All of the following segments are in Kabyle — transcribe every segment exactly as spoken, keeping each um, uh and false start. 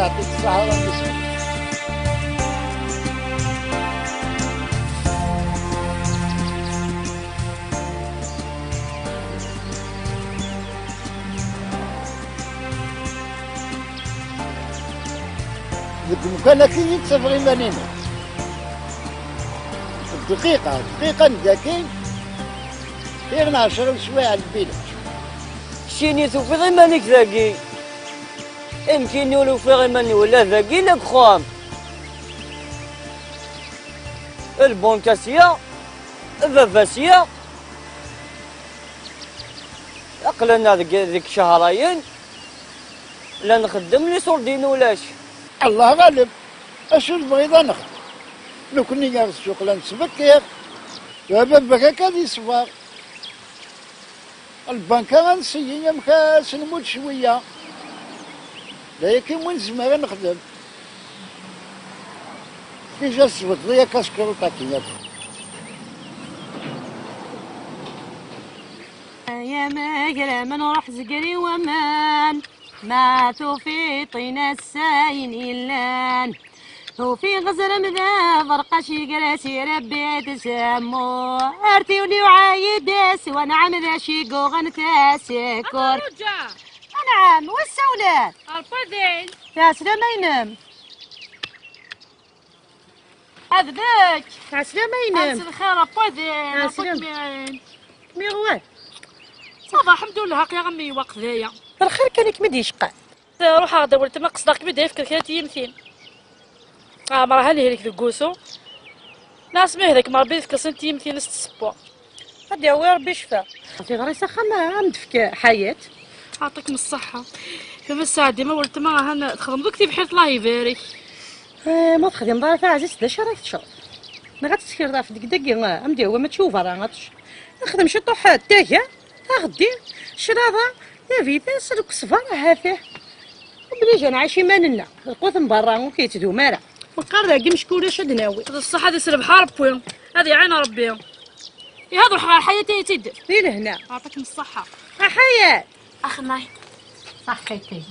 يعطيك الصحة والنصر. Deg umkan-agi i ttafeɣ iman-inu. Dqiqa, dqiqa n dagi, kra n ɛecra n swayeɛ n lbilat. Keččini tufiḍ iman-ik dagi. Imkini ur ufiɣ iman-iw la dagi la deg uxxam. Lbunka sya, baba sya. Aql-aneɣ deg, deg cehrayen, la nxeddem, les soldes-inu ulac. Allah ɣaleb, acu tebɣiḍ ad nexdem? Nekni ar ssuq la nettbekkir, baba-k akka ad yeṣber. Lbanka ad nseyyi amek ad s-nmudd cwiya. D ayagi umi nezmer ad nexdem. Déjà tesbeddeḍ-iyi akka s kruṭ-agi yakk. Ay amagraman, ruḥ zegri waman, ma tufiḍ in ass ayen yellan. Tufiḍ azrem d aberqac, iger-as irebbi tsemmu. Ar tiwli uɛayid-as, wanɛam d acu i yuɣen tasekkurt. Anɛam, wa ssawlen? Ar fadil. Tɛeslama-inem. Ad bek. Ɛeslama-inem. Ɛeslama lxir, a Fadil. Ɛeslama. Miɣ wan? Ça va, ḥemdullah, aql-aɣ am yiwaq daya. D lxir kan i kem-id-yecqan. Ruḥeɣ-d a weltma, qesdeɣ-kem-id ad yefk kra n tyimtin. Ah, merha lhirik deg wusu. Nasmi hdak Rebbi yefk-asen tyimtin s tsewwa. Ad d-yawi Rebbi ccfa. Tiɣri s axxam, a m-d-tefk Ḥayat. Ɛṭikem ṣṣeḥḥa. Kemm a Sseɛdi, ma weltma ahan txedmeḍ akk tibḥirt, Allah ibarek. Eh, ma ur texdimeḍ ara taɛzizt, d acu ara teččeḍ? Neɣ ad tettekleḍ ɣef degdeg, a m-d-yawi mačči uberra ad tečč. Xdem ciṭuḥ ttaga, aɣeddi, cclaḍa, tabitas, lkesber, ahat. Obligé ad nɛic iman-nneɣ. Lqut n berra ur k-yettdum ara. Meqqar dagi mecku ulac ad d-nawi. D ṣṣeḥ, ad isellem Rebbi. Ad iɛin Rebbi. Ihi ad ruḥeɣ ɣer Ḥayat ad iyi-tt-id-tefk. Di lehna. Ɛṭikem ṣṣeḥḥa. A Ḥayat! Axemmay. Ṣaḥḥit-iyi.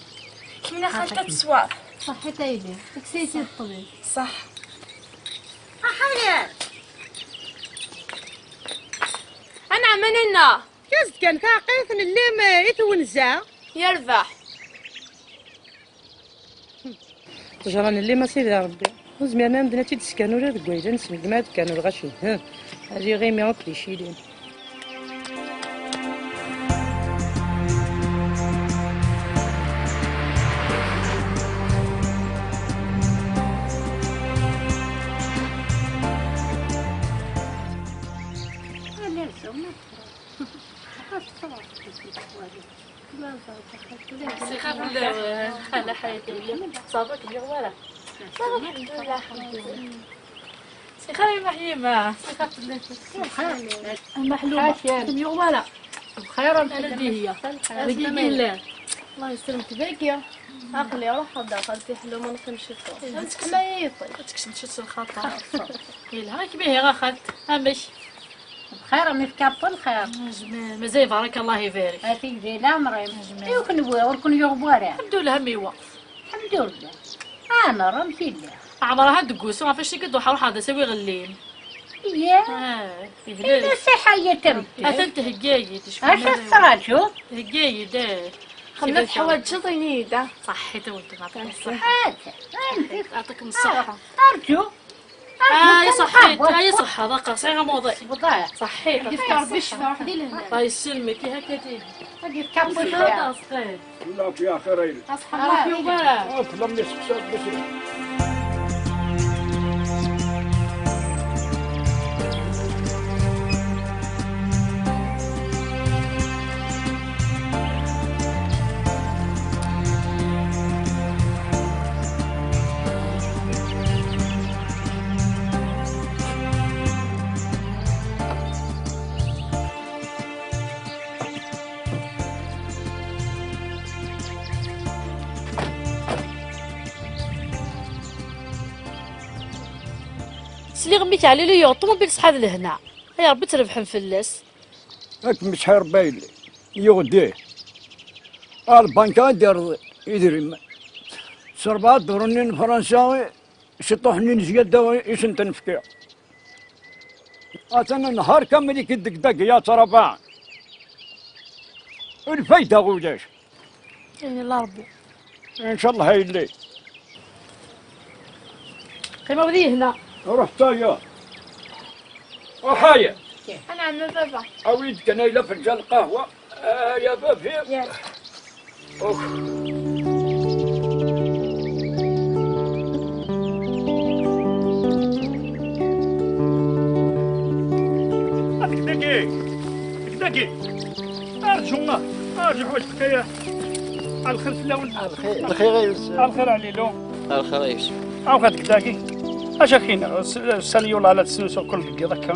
Kemmini a xalti ad tesweḍ. Ṣaḥḥit a yelli. Kkes-iyi-tt-id ṭṭbib. Ṣaḥ. A Ḥayat! Anɛam a nanna! Efk-as-d kan taɛqibt n llim i twenza. Yerbeḥ. Ṭṭejra n llim a Sidi Ṛebbi. Ur zmiren ara medden ad tt-id-skan ula deg wayla-nsen, deg ma ad kkan lɣaci. Huh. Ad iɣimi akk di ccili. Sixef fell-awen, xala Ḥayat. Ça va, kem yuɣ wara? Ça va, الحمد لله, الحمد لله. Sixef a yemma Ḥyima, sixef fell-awen. Meḥluma, kem yuɣ wara? Bxir, ana dihiya. Dagi i yellan. Allah yesselmek dagi. Aql-i ruḥeɣ daxel fiḥel ma nqim ciṭuḥ. Ad tekcem ciṭ s lxaṭer. Yelha, kem ihi a xalt, amek? Bxir, mi tkaṭṭel xir. Jmaɛ, mazal baraka, Allah ibarek. A tigdi leɛmer-im. Jmaɛ. I kenwi, ur ken-yuɣ wara? Ḥemdullah, a miwa. Ḥemdullah. Ɛmer, amek yella? Ɛmer, aha deg wusu, ɣef acu i k-id-ruḥeɣ, ruḥeɣ d asawi ɣellim. Iya. Ah, ihlal. Ini-as i Ḥayat amek. Atan thegga-yi-d, acku acu tettṛaǧuḍ? Thegga-yi-d, eh. Xemla teḥwaǧeḍ ini-yi-d, ah. Ṣaḥḥit a weltma, yɛṭikem ṣṣeḥḥa. Yɛṭikem ṣṣeḥḥa. Arǧu. Ah, ya ṣaḥḥit, ah, ya ṣaḥḥa, ḍaqa, sɛiɣ amuḍi. Ṣaḥḥit. Yefka Ṛebbi ccfa, ruḥ di lehna. Allah yesselmek, i hakka tili. Ad yefk Ṛebbi ccfa. Lɛafya, xir a yelli. Aṣḥab. Ṛebbi ubarak. Ur tellam iseqsar bisi. Sliɣ mmi-k Ɛli yuɣ ṭumubil ṣṣeḥḥa d lehna. Ay Ṛebbi trebḥem fell-as. Ad kem-iṣḥi Ṛebbi a yelli. Yuɣ-d ih. Ar lbanka ad d-irreḍ idrimen. S rebɛa duṛu-nni n Fransa, ciṭuḥ-nni n zzyada i sen-ten-fkiɣ. Atan nnhar kamel i k-id-deg dagi ad trabaɛ. Lfayda ulac. Ini la Ṛebbi. Incallah a yelli. Qqimeɣ di hna. Ruḥ taya. Ruḥ aya. Anɛam a baba. Awi-d kan ayla fenǧal lqahwa. Ah, ya babi. Ya. Uf. Dagi, dagi. Arǧu, arǧu ḥwaǧ dqayeq. Lxir fell-awen. Lxir, lxir a Yusef. Lxir a Lilu. Lxir a Yusef. Awxat dagi. Acu ak-iniɣ, s-, sani yula la tesnusu kul deg yiḍ akka,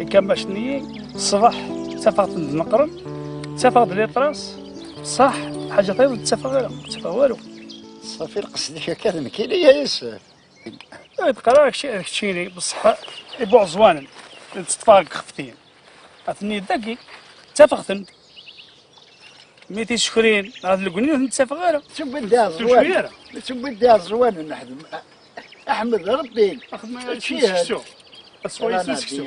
ikamac-nni, ṣṣbeḥ, ttafeɣ-ten d neqren, ttafeɣ-d litras, ṣaḥ, ḥaǧa tayeḍ ur ttafeɣ ara, ur ttafeɣ walu. Ṣafi lqesd-ik akka d nekkini a Yusef. Ur d-qqar ara kečč-, keččini, bṣeḥ ibuɛẓwanen, ttṭṭfeɣ deg xeftin. Atni dagi, ttafeɣ-ten. Mi tisukrin, ɣer tlegnin, ur ten-ttafeɣ ara. Ttewwin-d iɛeẓwanen. Ur ttewwin ara. Ttewwin-d iɛeẓwanen, ḥedm-, Aḥmed Rebbi. Axedm-, seksu. Aswayes n seksu.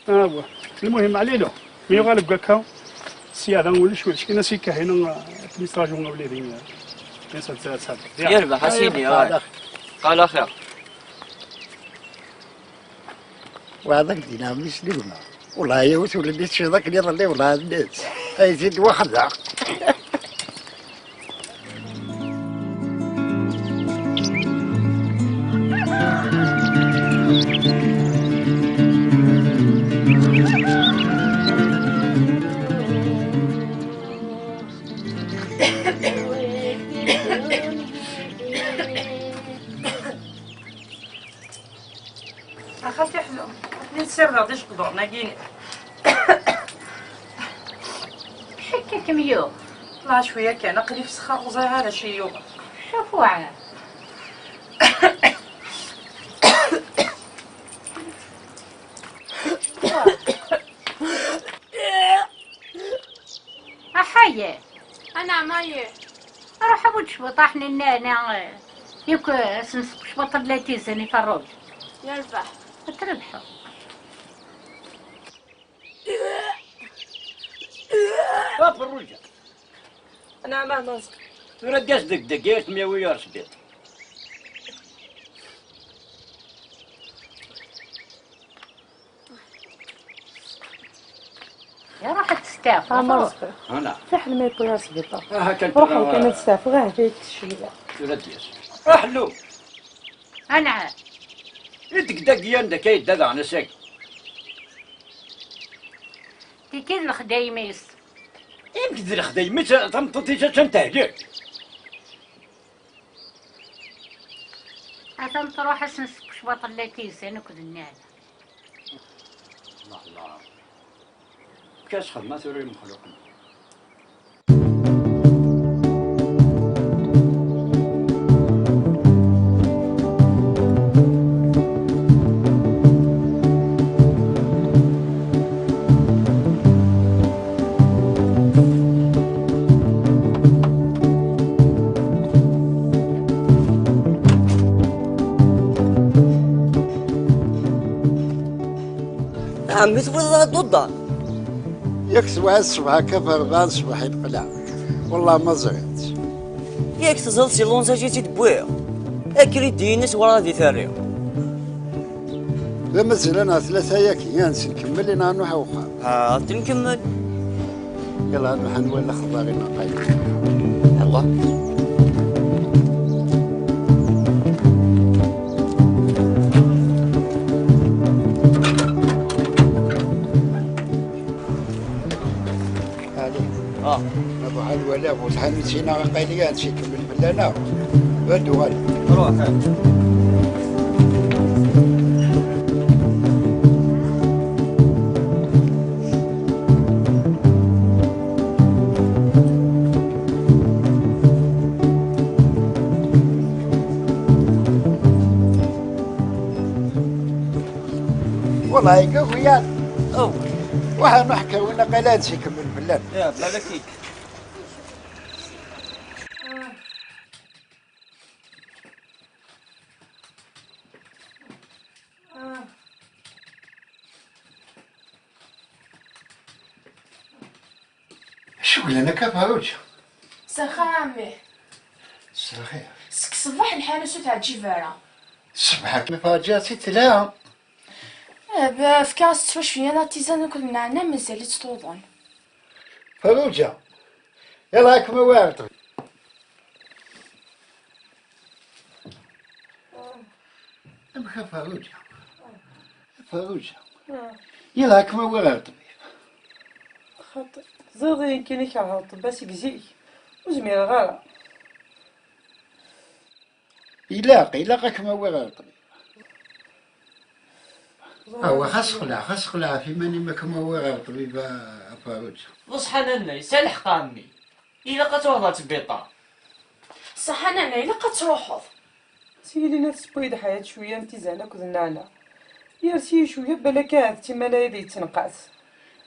Awa. Lmuhim, Ɛlilu, mi yuɣal deg wakka, sya da ulac, ulac kan asikka hina, administration awladi, eh, yerbeḥ a sidi, qal axir. Wa d ak-d-yenna mmi-s n gma. Wellah, yiwet ur telli tecciḍ akken iḍelli, wellah, nnes. Ay tid weḥda. Axaṭi ḥlu, ad ten-id-ssirdeɣ d ijeqduren-agi-inem. Ḥekka kem-yuɣ. Ṭlaɛ cwiya kan, aql-i fsexxeɣ, ur ẓriɣ ara acu i yi-yuɣen. Cafuɛ. Aḥaya! Anɛam a yir. Ruḥ awi-d cwiṭaḥ n nneɛna, eh, yakk, eh, ad s-nseqq cwiṭ n latizan i Ferruǧa. Yerbeḥ. Ad trebḥeḍ. A Ferruǧa. Anɛam a Maẓi. Tura ad d-yas deg deg, ad t-yawi ɣer sbiṭ. Iruḥ ad testeɛfu. Ah, ma ẓriɣ. Fiḥel ma yewwi ar sbiṭar. Aha, kan ruḥ tura, kan ad testeɛfu, ɣah deg ccila. Tura d-yas. Aḥlu! Anɛam. I deg dagi anda akka yedda daɣen ass-agi? Tiki d lexdayem-is. Imk d lexdayem-is, tameṭṭut-is attan tehlek. Atan truḥ ad s-nseqq cwiṭ n latizan akked nneɛna. Allah, Allah. Efk-as xedma tura i Mexluq-nni. Ɛemmi, tewwiḍ-aɣ-d uḍar. Yak s waɛi ṣṣbeḥ akka, f rebɛa ṣṣbeḥ i d-qleɛ. Wallah ma ẓriɣ-tt. Yak teẓriḍ si Lons-agi i tt-id-wwiɣ? Akridu-ines werɛad i t-rriɣ. D amazal ad neɣ tlata yagi, ad tt-nkemmel i neɣ nruḥ ar uxxam. Ah, ad tt-nkemmel. Yalla, ad nruḥ ad nwali axbaṛ i neɣ qayli. Yalla. Ali. Ah. Nruḥ ad nwali bu tḥanut-ina aqayli ad tt-ikemmel fell-aneɣ. Ad uɣal. Ruḥ. Wallah, yekka uyaḍ. Oh. Waḥed nruḥ kan win aqayli ad tt-ikemmel fell-aneɣ. Ya, balak-ik. Acu yellan akka, Faruǧa? S axxam, a mmi. S lxir. Seg ṣṣbeḥ lḥal ur teɛǧib ara. Ṣṣbeḥ akken Faruǧa si tella. Eh, ba, fkiɣ-as ttwacu yan atizan akked nneɛna, mazal-itt tuḍen. Faruǧa, yalla ad kem-awiɣ ɣer ṭṭbib. Amek a Faruǧa? A Faruǧa. Yalla ad kem-awiɣ ɣer ṭṭbib. Xaṭi, teẓriḍ ayen kan i kerheɣ ṭṭebba seg zik. Ur zmireɣ ara. Ilaq, ilaq ad kem-awiɣ ɣer ṭṭbib. Awa, xas qleɛ, xas qleɛ ɣef iman-im, ad kem-awiɣ ɣer ṭṭbib a, a Faruǧa. D ṣṣeḥ a nanna, yesɛa lḥeqq a ɛemmi. Ilaq ad truḥeḍ ɣer tbiṭa. Ṣṣeḥ a nanna, ilaq ad truḥeḍ. Seg yilin ad tessewway-d Ḥayat cwiya n tizan akked nneɛna. Yers-iyi cwiya, balak ahat d timanaya i d-yettenqas.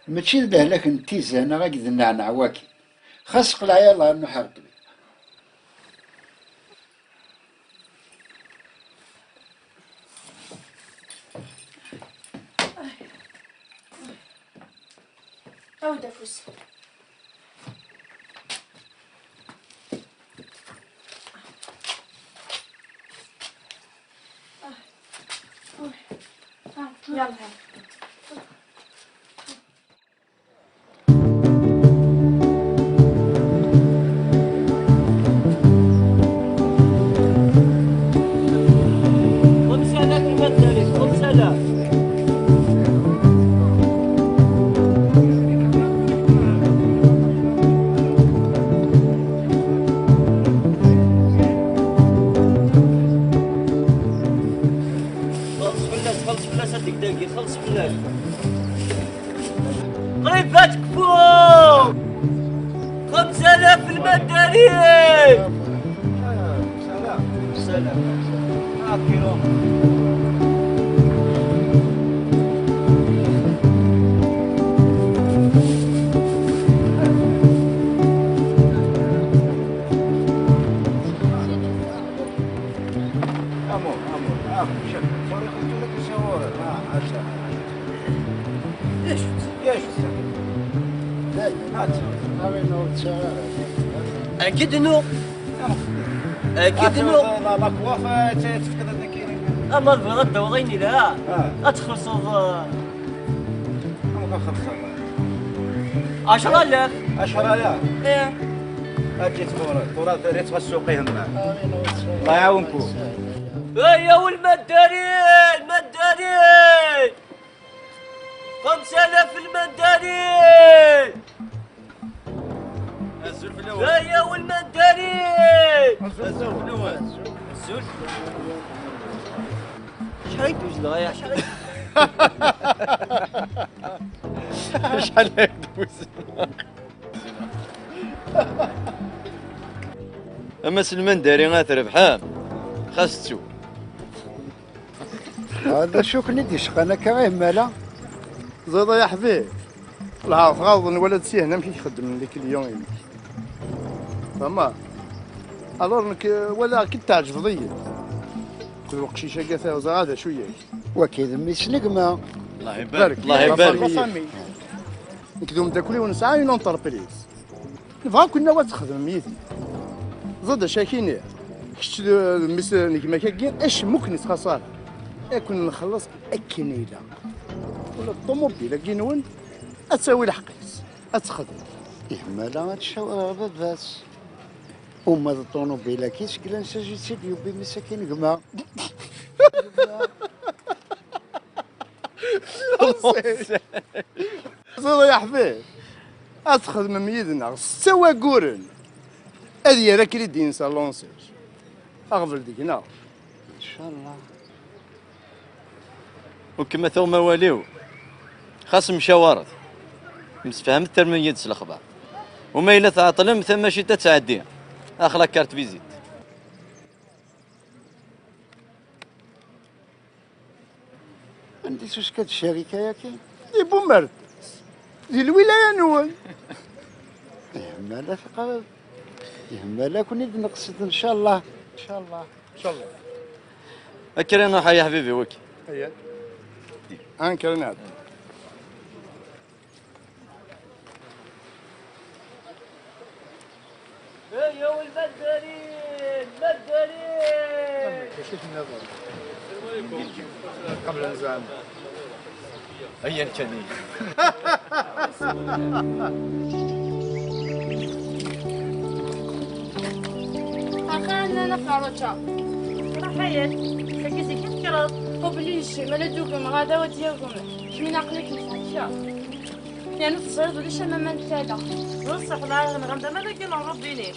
Mačči d lehlak n tizan neɣ akked nneɛna waki. Xas qleɛ yalla ad nruḥ ar ṭṭbib. Ɛawed afus. Yalla. خلص فلاس، خلص فلاس هذيك داقي، خلص فلاس. قريب تكفو. خمسة آلاف المدنيين. سلام. سلام. أمور، أمور، أمور، شكرا. صوري قلت لك يصور. آه، عسى. ليش؟ ليش؟ هات. أكيد إنه، أكيد إنه. لا، لا، لا، كواف، آه، ت-، تفقد هذاك. أما البغض وغيني لا. آه. أتخلص الض-، أما خمسة. عشرة آلاف. عشرة آلاف؟ إيه. أجي تفورا، تفورا، ريت السوق يهمنا. الله يعاونكم. هيا والمدارين، المدارين. خمسة آلاف المدارين. الزول في الأول. هيا والمدارين. الزول في الأول. الزول. شحال يدوز الغاية؟ شحال؟ شحال يدوز؟ أما سلمان داري غا تربحام. خاص تسو. هذا شو كني دي شقنا كغير مالا. زيد يا حبيب. لا، غاض ولا تسيه، أنا مشي يخدم لي كليون يمك. فما. ألور نك، ولا كنت تعجبضي. كل وقت شي شقة فيها وزا هذا شوية. وكيد ميس نقمة. الله يبارك، الله يبارك. لا فامي. نكدو مداكلي ونسعى اون انتربريز. Nebɣa akk-nnaw ad txedmem yid-neɣ. Ẓad acu ak-iniɣ. Kečč d, d mmi-s n gma-k-agi, acemma ur ken-ittxaṣṣa ara. Ad ken-nxelleṣ akken ilaq. Ula d ṭumubil-agi-nwen ad tawi lḥeqq-is, ad texdem. Ihmala ad tcawireḍ baba-s. Uma d ṭumubil-agi, seg lansa-s i tt-id-yewwi mmi-s akin gma. Ẓid ya ḥbib, ad txedmem yid-neɣ setta wagguren, ad yerr akridi-ines ar Lansic. Aɣbel deg-neɣ. Ncallah. Ukem a tuɣem awal-iw. Xas mcawaret. Msefhamet termem yid-s lexbar. Uma yella tɛeṭlem, tamacint ad tɛeddi. Axla carte visite. Anda i s-uskad ccarika-yaki? Di Bumerdas, di lwilaya-nwen. Ihmala teqreb. Ihmala-ken-id neqsed, ncallah. Ncallah. Ncallah. Akker i nruḥ ay aḥbib-iw, akken. Aya. Akker i nɛeddi. Hey, يا ولد الدليل، ما الدليل؟ كيف نظر؟ قبل نزعم. ايا كان. اخي انا نفرجها. راح حياتي. كي زي كيف كرا. قبل نشي، ما لا دوغم، غادا وديا غم. كمين عقلك نفرجها. يعني تصير وليش انا ما نتالا. نصح لا نغمد ما نقي نغرب بيني.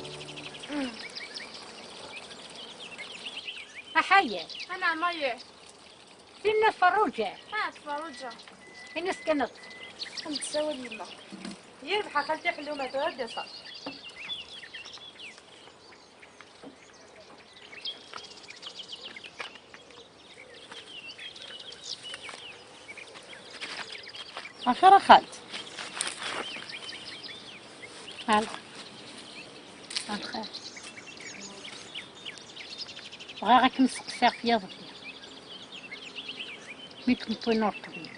أحيي. أنا مايه. فين الفروجة؟ ها الفروجة. فين السكنط؟ كنت تساوي اليما. يربح خالتي حلومة تغدى صح. اخر خالتي. هلا. الخير. بغا غير كنسقسيها في يض فيها. مي تكون نور طويل.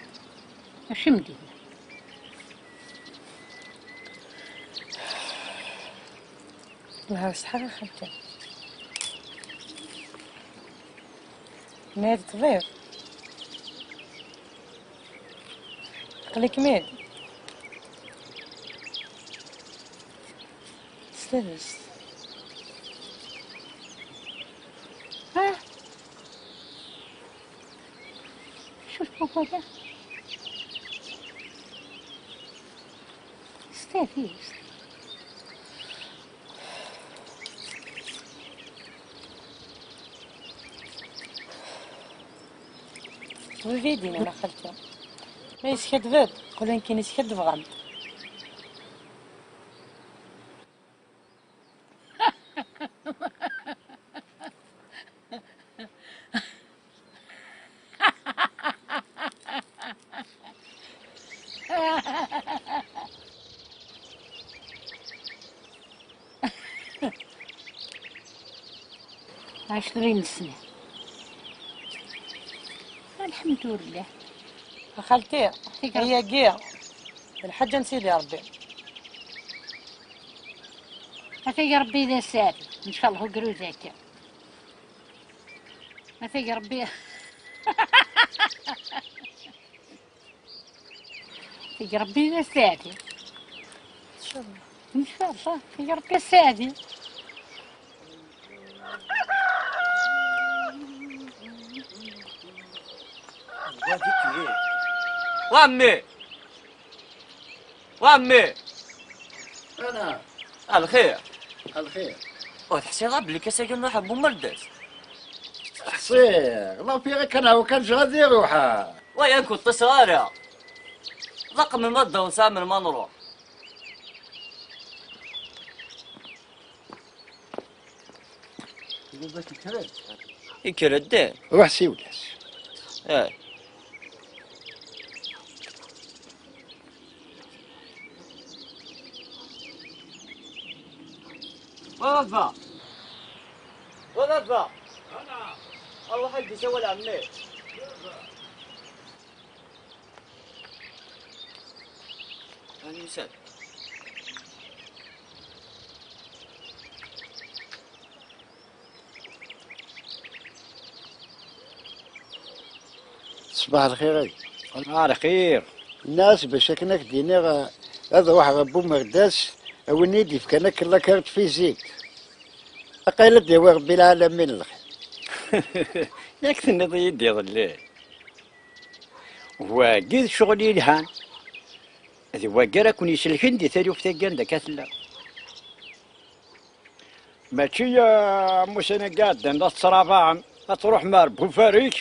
ماشي مدينة. الله يصحى خالتي. نادي طبيب. قليك مين؟ سلامش. ها؟ شوف بابا ده. استافيش. ويفيدين على خالتي. ما يسكت باب، قولن كاين يسكت بغام. عشرين سنة. الحمد لله. خالتي، هي كيا الحاجة نسيدي ربي. هذا يا ربي إذا ساري. إن شاء الله قرو ذاك. هذا يا ربي. يا ربي إذا ساري. إن شاء الله. إن شاء الله. يا ربي ساري. وامي. وامي. انا. الخير. الخير. وتحسي غاب بلي كاسا كان واحد بومرداس. حسير، ما في غير كان هو كان غادي يروح. ويا كنت صغيرة. رقم المادة وسام المنروح. يكرد. روح سيولاس. ايه. وين الفا؟ وين الفا؟ الله حقي سوى العمي. هاني مساك. Ṣbaḥ lxir. Ar lxir. Nniɣ-as bac akken ad k-d-iniɣ, eh, ad ruḥeɣ ɣer Bumerdas, a win i d-ifkan akken la carte physique. Aqayl ad d-yawi Rebbi lɛalamin lxir. Yak tenniḍ-iyi-d iḍelli. Wagi d ccɣel yelhan. D wagi ara ken-iselken di taluft-agi anda akka tella. Mačči, eh, am ussan-agi iɛeddan la tettṛabaɛem, ad tṛuḥem ar Bufarik.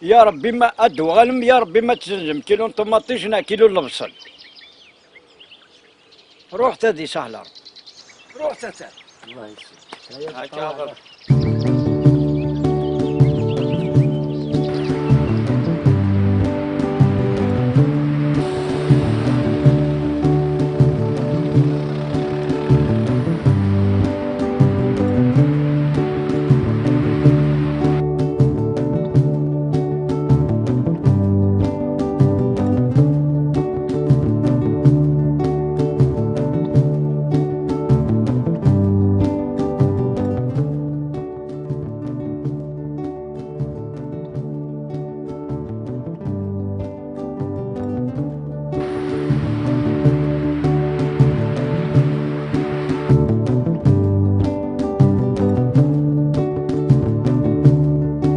Ya Ṛebbi ma ad d-tuɣalem, ya Ṛebbi ma tzenzem kilu n ṭumaṭic neɣ kilu n lebṣel. Ruḥet ad isahel Ṛebbi. Ruḥet a ta. Allah yesselmek. Akka.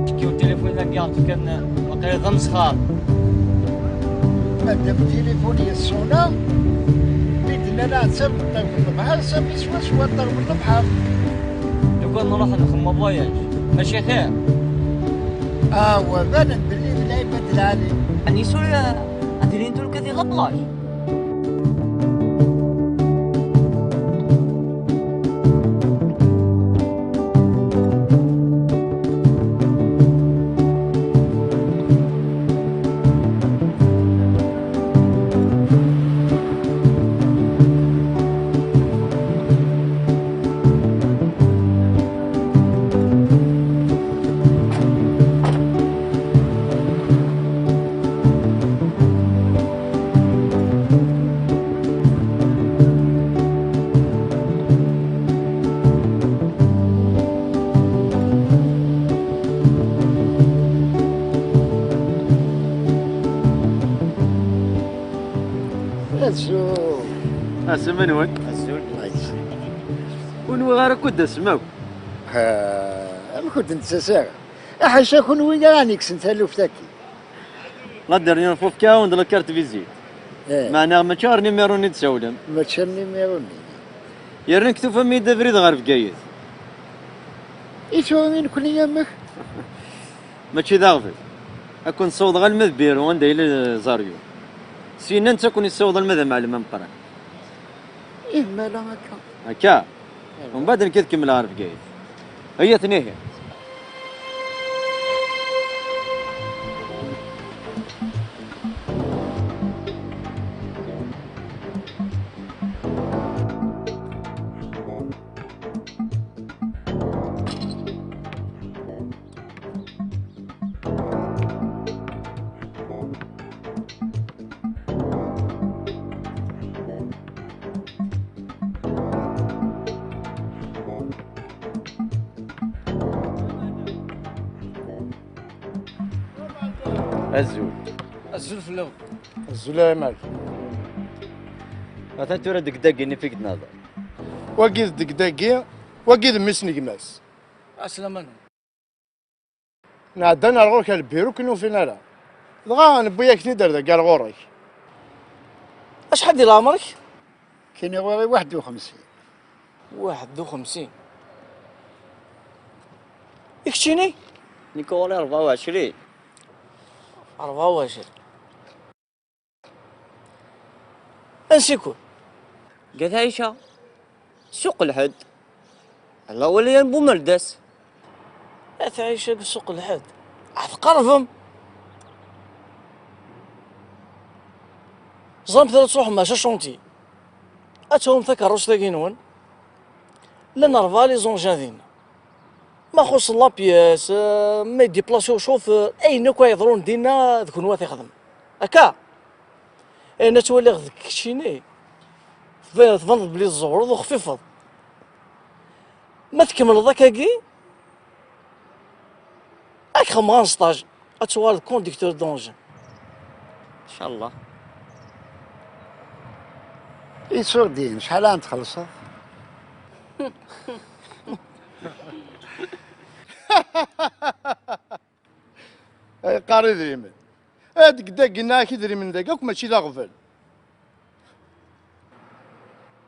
Tekki utilifun dagi, kan waqila d amesxar. Ma dam tilifun yessuna, mi d-nna leɛtab n ṭṭerf n lebḥer, sami swaswa ṭṭerf n lebḥer. Lukan nruḥ nxemmeḍ voyage, mačči xir? Awa, banen belli d lɛibad lɛali. Ɛni tura ad ilin tura di la plage? Azul. Asama-nwen. Azul. Ur nwiɣ ara akk ad d-tasem akk. Ha, amek ur d-nettas ara? Aḥaca kunwi ara aɣ-ikksen taluft-agi. La dernière fois fkiɣ-awen-d la carte visite. Eh. Meɛna mačči ɣer numéro-nni d-tsawlem. Mačči ɣer numéro-nni. Yerna tufam-iyi-d abrid ɣer Bgayet. I tura i nekni amek? Mačči d aɣbel. Ad ken-ssawḍeɣ alma d Biru anda yella Zario. Syenna netta ad ken-yessaweḍ alma d amɛellem ameqqran. Ih, ma la akka. Akka? Mbeɛd nekk ad kemmleɣ ɣer Bgayet. Aya-ten ihi. Azul. Azul fell-awen. Azul a Mac. Atan tura deg dagi-nni fi d-nehder. Wagi d deg dagi, wagi d mmi-s n gma-s. Ɛeslama-nwen. Nɛedda ɣer ɣur-k ar lbiru, ur k-nufi ara. Dɣa newwi-yak-ten-id ar dagi ar ɣur-k. Acḥal di leɛmer-ik? Kini ɣur-i waḥed u xemsin. Waḥed u xemsin. I keččini? Nekk ɣur-i rebɛa u ɛecrin. Rebɛa u ɛecrin. Ansi-ken? Deg At Ɛica, Suq Lḥed, ala wali n Bumerdas. At Ɛica deg Suq Lḥed, ah, tqerbem. Ẓrimt ara tṛuḥem ar chantier, ad tawim takeṛṛust-agi-nwen. Llan rebɛa les engins dinna. Ma xuṣṣen la pièce, euh, ma yeddiplasi ucufur, ayen akk ay yeḍrun dinna d kunwi ad t-ixdem. Akka? Ayen ad twaliɣ deg keččini, tba-, tbaneḍ belli tẓewreḍ u xfifeḍ. Ma tkemmleḍ akkagi, ad k-xedmeɣ un stage. ad tuɣaleḍ d conducteur d'engin. Inchallah. Iṣurdin, acḥal ara n-txellṣeḍ? Ay qqar idrimen. Ad deg daggen ak idrimen dagi akk mačči d aɣbel.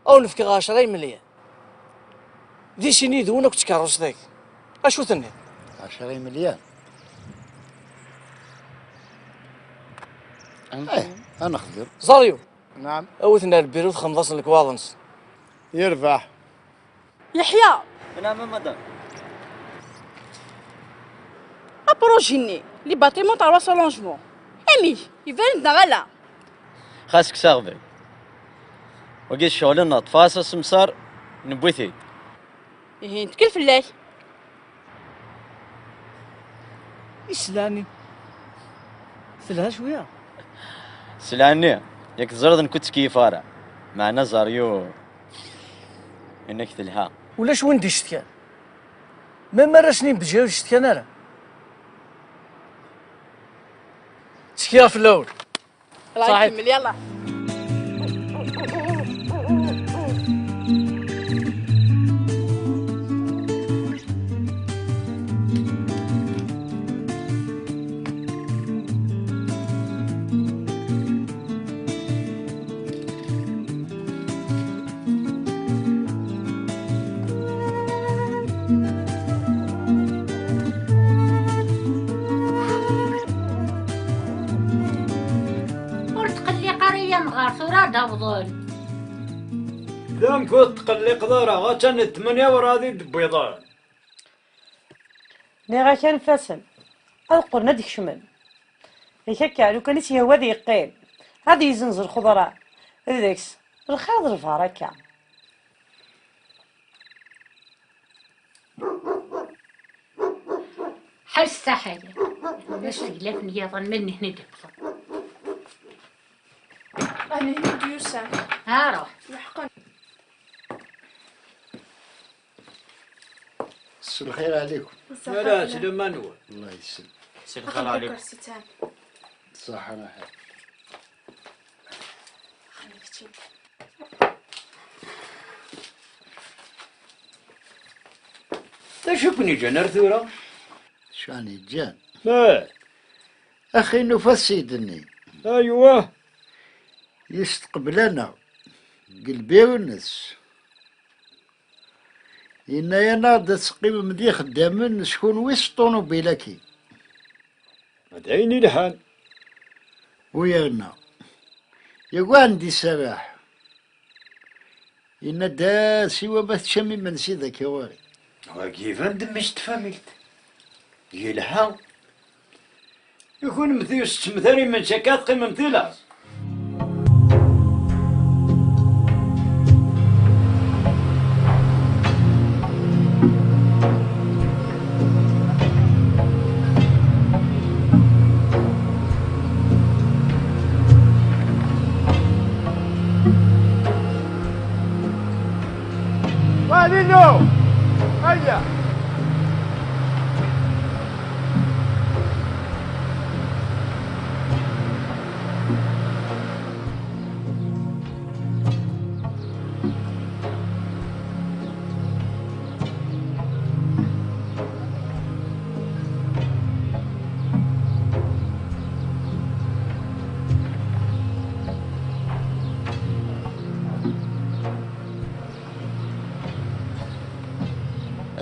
Ad wen-fkeɣ ɛecra imelyan. Di sin yid-wen akked tkeṛṛust-agi. Acu tenniḍ? Ɛecra imelyan. Eh, ad nexdem. Ẓeryu. Naam. Awit-n ar lbiru, txedmeḍ-asen lekwaɣeḍ-nsen. Yerbeḥ. Yeḥya! Naam a madame. Apṛuji-nni, les bâtiments trois cents logements. Amek? Iban-d neɣ ala? Xas kkes aɣbel. Wagi d ccɣel-nneɣ, ṭṭfeɣ-as asemsar, newwi-t-id. Ihi, nettkel fell-ak. I sselɛa-nni? Telha cwiya? Sselɛa-nni, yak teẓriḍ nekk ur ttkeyyif ara. Meɛna Zaryu, inek telha. Ulac win d-icetkan. Même arrac-nni n Bejriw ur cetkan ara. Ttekkiɣ fell-awen. الله يكمل، يلا. Ur tqelliq ara ay amɣar, tura ad d-awḍen. D amek ur tettqelliqeḍ ara? Attan d tmanya werɛad i d-wwiḍen. Nniɣ-ak anef-asen, ad qqlen ad d-kecmen. Yak akka, lukan i s-yehwa ad yeqqim, ad yezzenz lxeḍra, deg-s lxir d lbaraka. Ḥess a Ḥaya, ulac teglafen yaḍan ma d nehni d-iwwḍen. Ahni d-yusan. Ha, ruḥ. Leḥqen. S lxir ɛlikum. Ala, slama-nwen. Allah yesselm. S lxir ɛlikum. Ṣaḥa raḥi. D acu i ken-yeǧǧan ar tura? Acu i ɣ-yeǧǧan? Eh. Axi nufa-t Ssid-nni. Aywa. Yesteqbel-aneɣ deg lbiru-nnes. Yenna-yaneɣ-d ad teqqimem d ixeddamen s kunwi s ṭunubil-agi. D ayen ilhan. U yerna, yagi ad d-iserreḥ. Yenna-d, "Ah, siwa ma teččam imensi dagi ɣur-i." Wagi iban-d mmi-s n tfamilt. Yelha. I kunemti ur tettemmet ara imensi akka, teqqimemt di laẓ. Wa Lino! Aya!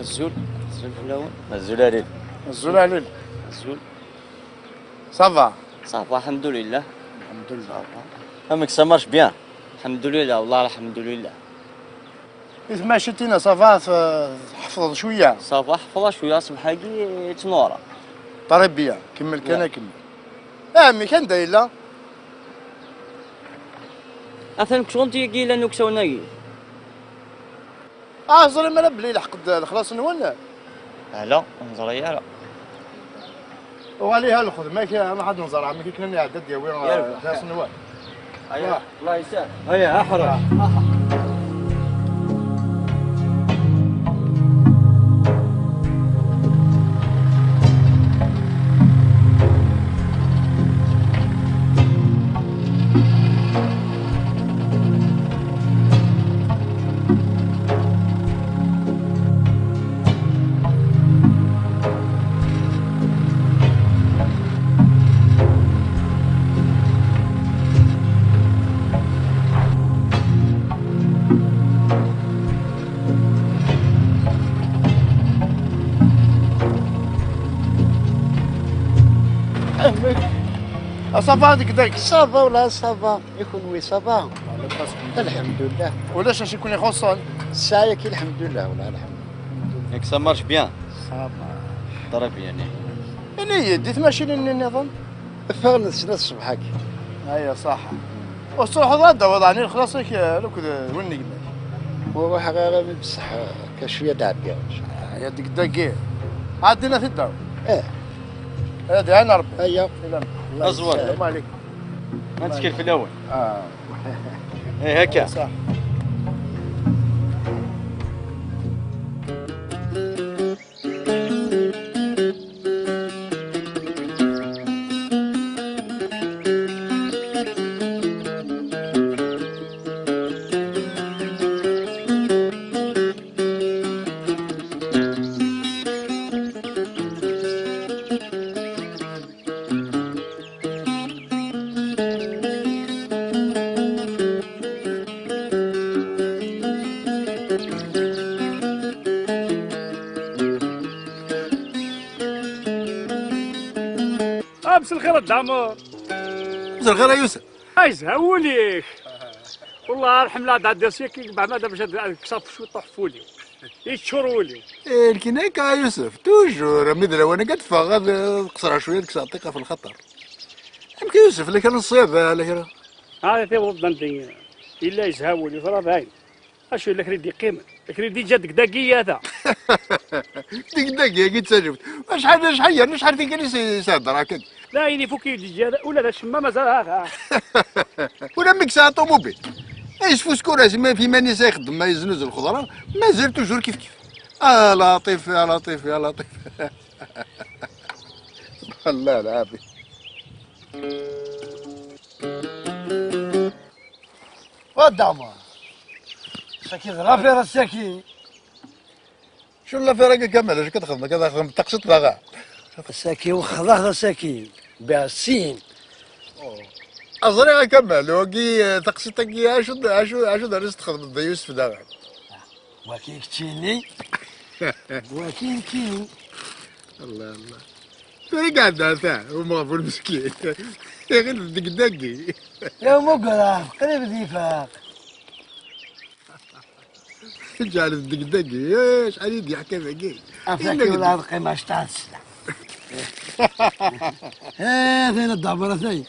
Azul, azul fell-awen. Azul a Lil. Azul a Lil. Azul. Ça va? Ça va, alḥemdulillah. Alḥemdulillah. Ça va. Amek, ça marche bien? Alḥemdulillah, wallah, alḥemdulillah. I tmacint-ina, ça va, t-, tḥeffḍeḍ cwiya? Ça va, ḥeffḍeɣ cwiya, ṣṣbeḥ-agi ttnureɣ. Très bien, kemmel kan, kemmel. Ah, mmi-k anda yella? Atan deg tɣunt-agi yellan uksawen-agi. Ah, ẓriɣ mara belli lḥeqq-d lexlaṣ-nwen? Ala, ur neẓri ara. Uɣal ihi ar lxedma-k, ad nruḥ ad nẓer ɛemmi-k akken ad iɛeddi ad d-yawi, eh, lexlaṣ-nwen. Aya, Allah yesɛan. Aya, aḥrac. Ah, ça va, deg deg? Ça va, wala, ça va. I kunwi, ça va? Lḥemdullah. Ulac acu i ken-ixuṣṣen? Ssaɛa-agi, lḥemdullah, wala, lḥemdullah. Yak, ça marche bien? Ça marche. Très bien, eh. Ini-yi-d, di tmacinin-nni nniḍen? Ffɣen-d snat ṣṣbeḥ-agi. Aya, ṣaḥa. Ur tettruḥuḍ ara ad d-tawiḍ ɛni lexlaṣ-ik, eh, akked, eh, win n gma-k? Ur ruḥeɣ ara, mi bṣeḥ, eh, akka cwiya d-ɛeddiɣ. Aya deg dagi. Ɛeddi ad t-id-tawiḍ. Eh. Aya d ɛin Rebbi. Aya. Aẓwel. Salam aleykum. Ma nettkel fell-awen. Ah. Eh, akka. Ṣaḥ. Ah, mselxir a Dda Ɛmer. Mselxir a Yusef. Ay, yezha wul-ik. Wallah, ar ḥemmleɣ ad ɛeddiɣ syagi, beɛmada bac ad, ad kkseɣ cwiṭ uḥefful-iw. Yeččur wul-iw. Eh, lkin akka a Yusef, toujours, mi d lawan akka ad ffɣeɣ ad, eh, qeṣreɣ cwiya, ad kkseɣ ṭṭiqa ɣef lxaṭer. Amek a Yusef, la kra n ṣṣyada, la kra? Ah, tiweḍ-d anda yella yezha wul-iw, tura dayen. Acu yella kra i d-yeqqimen? Kra i d-yeǧǧa deg dagi yata? Deg dagi-agi d taluft. Acḥal, acḥal yerna acḥal tikkal i s-, i s-hedreɣ akken. D ayen ifuk i d-yeǧǧa, ula d acemma mazal, ha, ha. Ula mi yesɛa ṭumubil, yesfuskura s iman-, f iman-is, ay ixeddem, ay yeznuzu lxeḍra, mazal toujours kif kif. Ah, Laṭif, ya Laṭif, ya Laṭif. Allah lɛafi. Wa Dda Ɛmer. Saki d l'affaire ass-agi. Acu n l'affaire-agi a Kamal? Acu akka txedmeḍ? Akka txedmeḍ taqsiṭ daɣen? Ass-agi wexxdeɣ-t ass-agi. Biɛsin. Aẓri a Kamal, wagi, eh, taqsiṭ-agi, acu d, acu, acu d arras txedmeḍ d Yusef daɣen? Waki keččini. Waki nekkini. Allah, Allah. Tura i iɛedda ata umeɣbun meskin. Iɣil d deg dagi. Ya mugraɣ, qrib d ifaq. Ǧeɛlet deg dagi. Eh, acḥal i d-yeḥka dagi. Afaki wala ad qqimeɣ ctaɛt sna. Eh, tayna d-ɛmer, atay.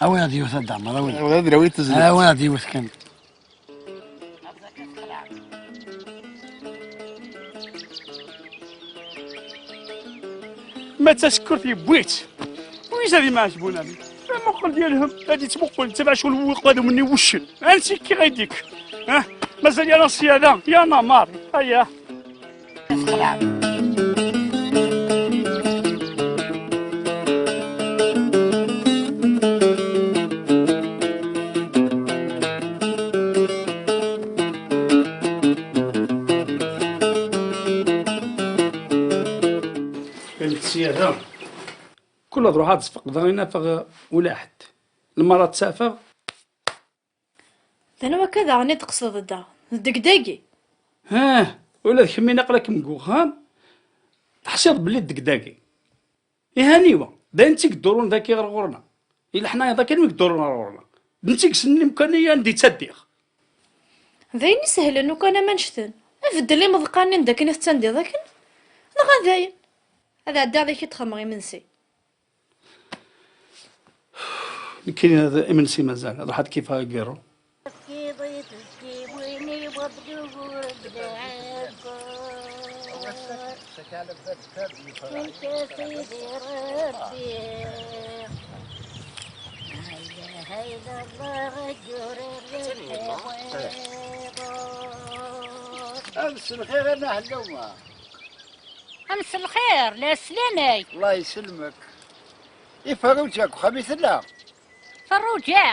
Awi ad yiwet a Dda Ɛmer, awi. Awi ad nawi tezlit. Awi ad yiwet kan. Ma d tasekkurt yewwi-tt. Wiz ad imɛejbun ami. Muqel yalhem, ad yettmuqul, tabac ul wuqadum-nni wuccen. Ansi kkiɣ aydik. Ha? Mazal yal aṣyada, ya namar. Aya. Llant ssyada. Kul ad ruḥeɣ ad sfeqdeɣ i nafeɣ ula ḥedd. Lmara ad tt-afeɣ. D anwa akka daɣen i d-tqesdeḍ da? D deg dagi? Hah, ula d kemmini aql-akem deg uxxam, teḥsiḍ belli d deg dagi. Ihi aniwa? D ayen i yeddurun dagi ɣer ɣur-neɣ. I leḥnaya d akken i yeddurun ɣer ɣur-neɣ. D netta i yessnen imkan-nni anda i ttaddiɣ. D ayen isehlen lukan am annect-en. Beddel imeḍqan-nni anda akken i tettandiḍ akken. Dɣa dayen. Ad ɛeddiɣ dagi ad xedmeɣ imensi. Nekkini d imensi mazal, ad ruḥeɣ ad kifeɣ agiṛṛu. Tefkiḍ i tefkiwin-iw abdug d lɛebbu. Nekk a Sidi Ṛebbi. Hayda, hayda, Allah, ayyur, am s lxir a Nna Ḥelluma. Am s lxir, la slamay. Allah yesselmek. I Ferruǧa deg uxxam i tella? Ferruǧa?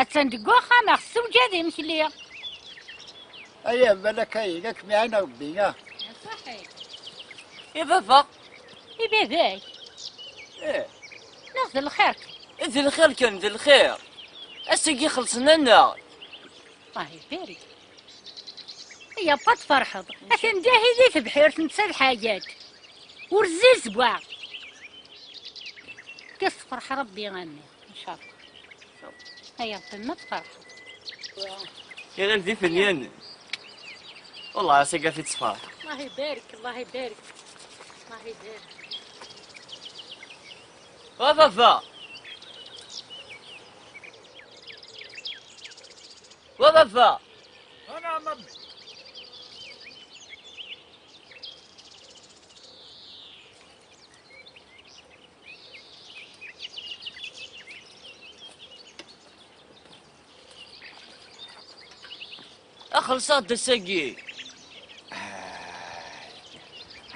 Attan deg uxxam, aɣ tessewǧad imekli. Aya, balak ay, ad kem-iɛin Rebbi, ah. Ṣaḥi. I baba? I baba-k? Ih. Neɣ d lxir kan? D lxir kan, d lxir. Ass-agi xellṣen-aneɣ. Allah ibarek. Ay apa tferḥeḍ. Atan dihi di tebḥirt netta d ḥaǧat. Ur zzizweɣ. Ad tefreḥ Rebbi a mmi, ncallah. Ay Rebbi ma tferḥeḍ. Kra d ifenyanen. Wallah ass-agi ad t-id-tefreḥ. Allah ibarek, Allah ibarek. Allah ibarek. Wa baba! Wa baba! Ana a mmi. Xelṣeɣ-d ass-agi.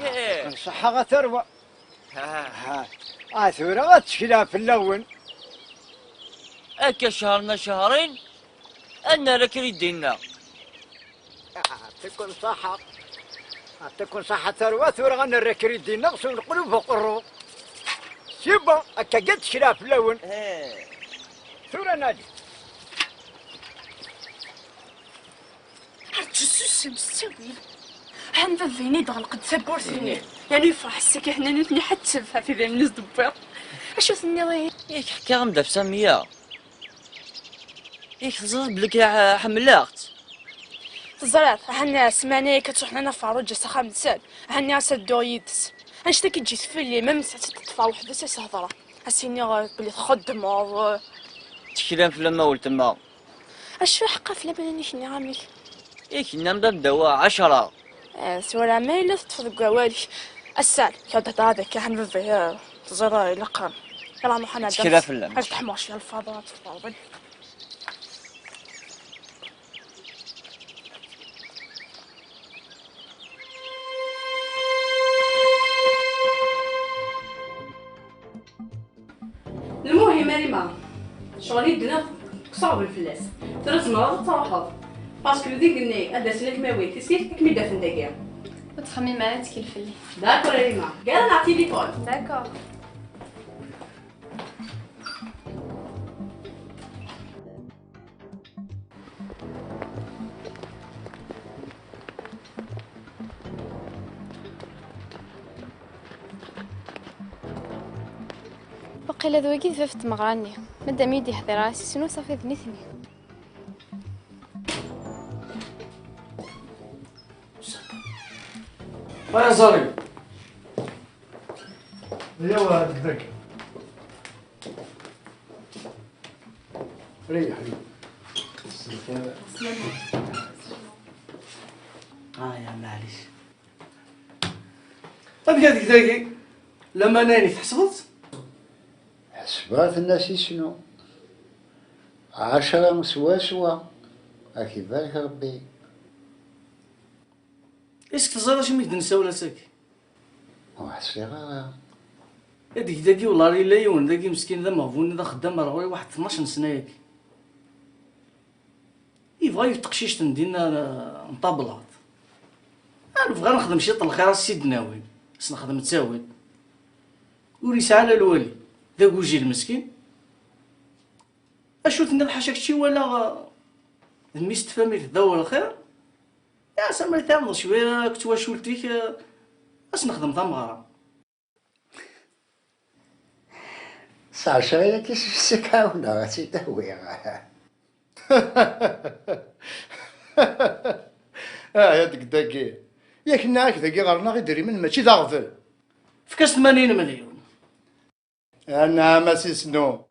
Ih. Nṣeḥḥa a tarwa. Ha. Ha. Ah, tura ad tekleɣ fell-awen. Akka cehṛ neɣ cehṛin, ad nerr akridi-nneɣ. Ah, ticki ṣaḥa. Ah, ticki ṣaḥa a tarwa, tura ad nerr akridi-nneɣ s uneqlub uqerru. C'est bon, akka ad tekleɣ fell-awen. Eh. Tura nadi. Rǧu susem s ttawil. Han baba-in i d-ɣelqent tawwurt-nni. Ih. Yernu yefreḥ ass-agi, henna nutni ḥetteb ɣef idammen-is d-wwiḍ. Acu tenniḍ ihi? Yak ḥkiɣ-am-d ɣef Samiya. Yak teẓriḍ belli ḥemmleɣ-tt. Teẓriḍ, han ssmana-agi ad truḥ Nana Ferruǧa s axxam-nsen. Henni-as ad dduɣ yid-s. Annect-agi ǧǧet fell-i, ma msat ad teṭṭef weḥd-s ad s-hedreɣ. Ad s-iniɣ belli txeddmeḍ. Tteklan fell-am a weltma. Acu iḥeqqa fell-am ayen i k-nniɣ amek? I k-nniɣ d amdawa ɛecṛa. Eh, tura ma yella teṭṭfeḍ deg wawal-ik. Ass-a, kra d-hedreɣ d akka, ḥan baba, eh, teẓriḍ, eh, ilaq, eh, yalla nruḥ ad nader. Ttekla fell-am. Ad teḥmuɣ cwiya lfaḍa, ad tefḍeḍ. Lmuhim a Rima, ccɣel i d-naf kkseɣ fell-as. Tura tzemreḍ ad truḥeḍ. Parce que d igenni ad d-asen ad kem-awin tissit, ad kem-id-afen dagi. Ur ttxemmim ara, ttkel fell-i. D'accord a Rima. Gar-aneɣ tilifun. D'accord. Waqila d wagi d bab n tmeɣra-nni. Madam i d-yeḥḍir ara s isnu, safi d nitni. Ay aẓari! Yawa, deg deg. Reyḥ, reyḥ. Ah, ya, maɛlic. Amek ad deg dagi? Laman ayen i tḥesbeḍ? Ḥesbeɣ-ten-as isnu. Ɛecra swaswa. Ad k-ibarek Rebbi. Est-ce que teẓriḍ acimi i k-d-nessawel ass-agi? Ur ḥṣiɣ ara. Deg dagi, wellah yella yiwen dagi meskin d ameɣbun, d axeddam ar ɣur-i waḥed tnac n sna-yagi. Yebɣa yiwet teqcict n dinna, n tablaḍt. Ah, nebɣa nexdem ciṭ lxir, ad s-id-nawi, ad s-nexdem ttawil. Ur yesɛi ara lwali, d agujil meskin. Acu tenniḍ, ḥaca kečči walaɣ, eh, d mmi-s n tfamilt d awal lxir? Ya, samar tɛawneḍ cwiya akked twacult-ik, eh, ad s-nexdem tameɣra. S ɛecra-agi s-, s-, k-ɛawneɣ, ad tt-id-awiɣ. Ah, ya deg dagi. Yak nniɣ-ak dagi ɣer-neɣ idrimen mačči d aɣbel. Efk-as tmanyin melyun. Anɛam a sisnu.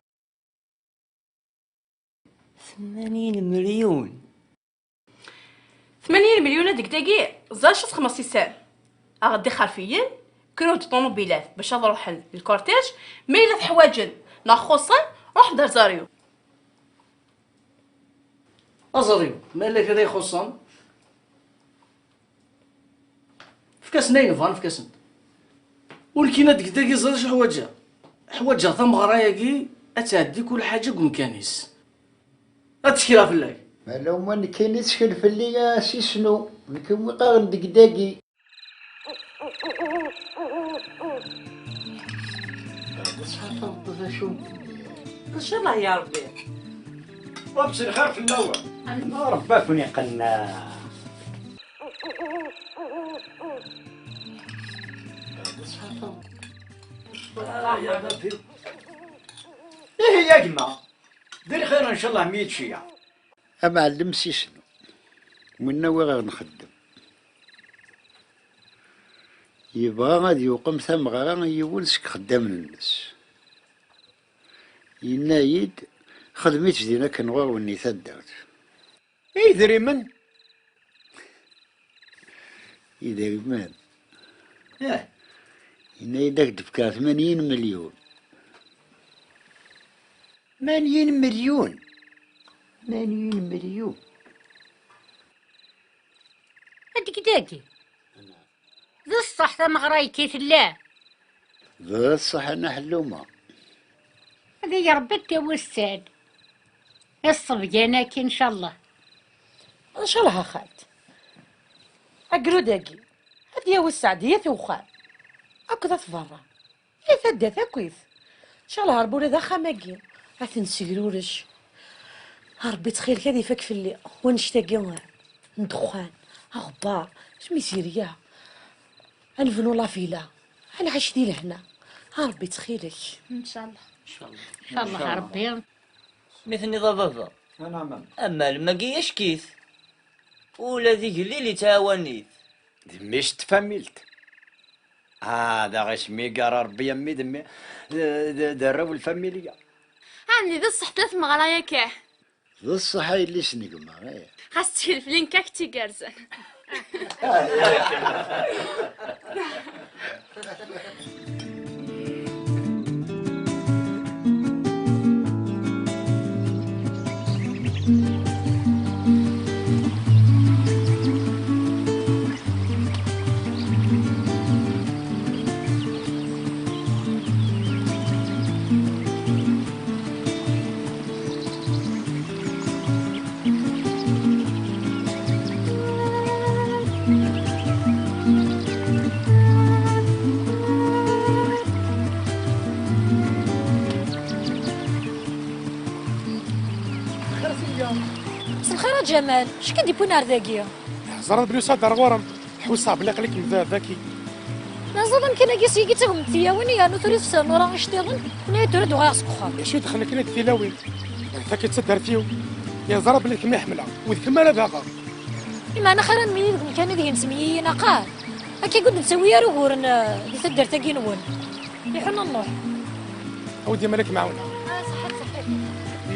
Tmanyin melyun. Tmanyin melyun a deg dagi, ẓer acu txemmeḍ si Sam. Aɣ-d ixerfiyen, kra n ṭunubilat bac ad ruḥen lkurtij, ma yella teḥwaǧen neɣ xuṣṣen, ruḥ-d ar Zario. A Zario, ma yella kra ixuṣṣen, efk-asen ayen bɣan, efk-asen-t. Ur nekkini ad deg dagi ẓer acu ḥwaǧeɣ. Ḥwaǧeɣ tameɣra-agi ad tɛeddi kul ḥaǧa deg umkan-is. Ad tekkireɣ fell-ak. Ma lawma nekkini ttkel fell-i a sisnu, nekk umi qqaren deg dagi. Ncallah ya Rebbi. Ṭṭef s lxir fell-awen. Ṛebbi ad ken-iqenneɛ. Ihi a gma, d lxir ncallah mi yeččiya. Amɛellem s isnu, winna wi ɣer nxeddem. Yebɣa ad yuqem tameɣra i yiwen seg ixeddamen-nnes. Yenna-yi-d, xdem-itt din akken ɣur-wen i taddart. I yedrimen? Idrimen? Eh. Yenna-yi-d ad k-d-fkeɣ tmanyin milyun. Tmanyin milyun? Tmanyin milyun? Ad deg dagi. D ṣṣeḥ tameɣra-agi tella. D ṣṣeḥ a Nna Ḥelluma. Ad igi Ṛebbi ad tawi sser. Iṣṣebgan-agi, ncallah. Ncallah a xalt. Agrud-agi ad yawi sseɛd i at uxxam akked at berra. I taddart akkit. Ncallah Ṛebbi ula d axxam-agi ad t-nsegrurec. A Ṛebbi ttxil-k ad ifak fell-i wannect-agi n ddexxan, aɣebbar, asmi zirya. Ad nebnu la villa, ad nɛic di lehna. A Ṛebbi ttxil-k. Ncallah. Ncallah. Ncallah a Ṛebbi. Mi tenniḍ a baba, amalem-agi yack-it. Ula d igellil yettɛawan-it. D mmi-s n tfamilt. Ah, d aɣisem i yerra Ṛebbi a mmi, d mmi, d, d, d arraw n lfamilya. Ɛni d ṣṣeḥ tella tmeɣra-yagi? D ṣṣeḥ a yelli-s n gma, ih. Xas ttkel fell-i, nekk ad k-tt-igerrzen. Xir fell-i. Mselxir a Ǧamal, acu k-id-yewwin ar dagi? Ẓriɣ belli usiɣ-d ar ɣur-m. Ḥusseɣ belli aql-ikem da, daki. Meẓẓiḍ amkan-agi s yigi d tagmemt i yawin, yernu tura i teffer nura iceṭṭiḍen, yenna-yi-d tura ad uɣaleɣ seg uxxam. D acu i dexlen akken i d tilawin? Taki d taddart-iw. Yeẓra belli d kemm i ḥemmleɣ, u d kemm ara daɣeɣ. Imeɛna xir ad nemlil deg umkan ideg nsemyiyi naqar. Akka i ur d-nettawi ara uguren, eh, di taddart-agi-nwen. Iḥun nruḥ. Awd yaman ad kem-ɛawneɣ. Ah, ṣaḥḥa, ṣaḥḥa.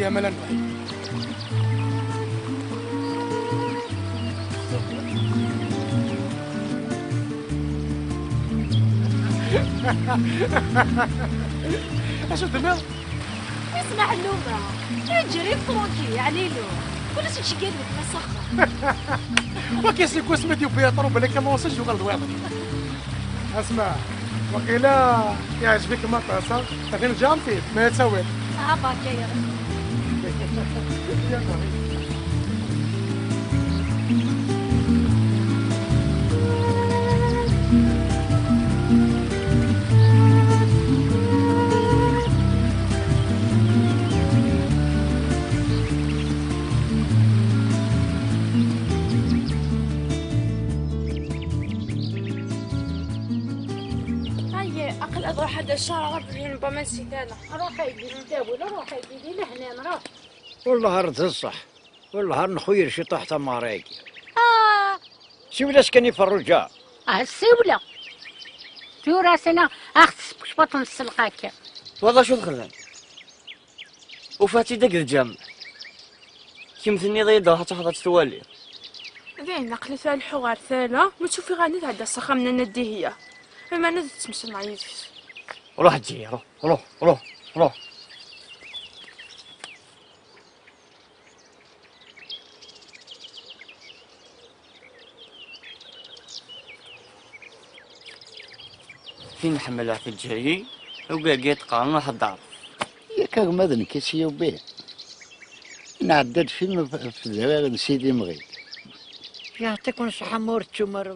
Yaman ad nruḥ. Acu tenniḍ? Isma Ḥelluma, ǧǧer-it tranquille, ɛlilu. Ulac ttceggiɛ deg tma s axxam. Wagi seg wasmi i d-yewwi aṭrubel akka lancé, yuɣal d wayeḍ. Asma, waqila yeɛjeb-ikem aṭas, ha? Atan ǧǧiɣ-am-t-id, ma ad tawiḍ. Ah, barka ya. Ay, aql ad ruḥ ad d-acareɣ abrid n waman si tala. Ruḥ ay d-, ruḥ ay d-, di lehna, ruḥ. Wellah ar d ṣṣeḥ. Wellah ar nxuyel ciṭuḥ tameɣra-agi. Ah! Siwel-as kan i Ferruǧa. Ah, siwleɣ. Tura sina, ax-tessefk cwiṭ n sselq akka. Wa d acu txedem? Ufiɣ-tt-id akked Ǧam. Kemm tenniḍ-iyi-d ruḥ ad truḥeḍ ad tt-twaliḍ. Dayen, aql-i ttruḥuɣ ɣer tala, ma tt-ufiɣ ɛni tɛedda s axxam n Nna Dihya. Lameɛna ad ttemsefhameɣ yid-s. Ruḥ, ǧǧi, ruḥ, ruḥ, ruḥ, ruḥ. Tin ḥemmleɣ teǧǧa-yi, ugagi ad qqaren aḥeddar. Yak a gma d nekk i tt-yewwin. Nɛedda-d fi f-, f-, fedrar n Sidi Mɣil. Yeɛṭiken ṣṣeḥḥa ma ur tettum ara.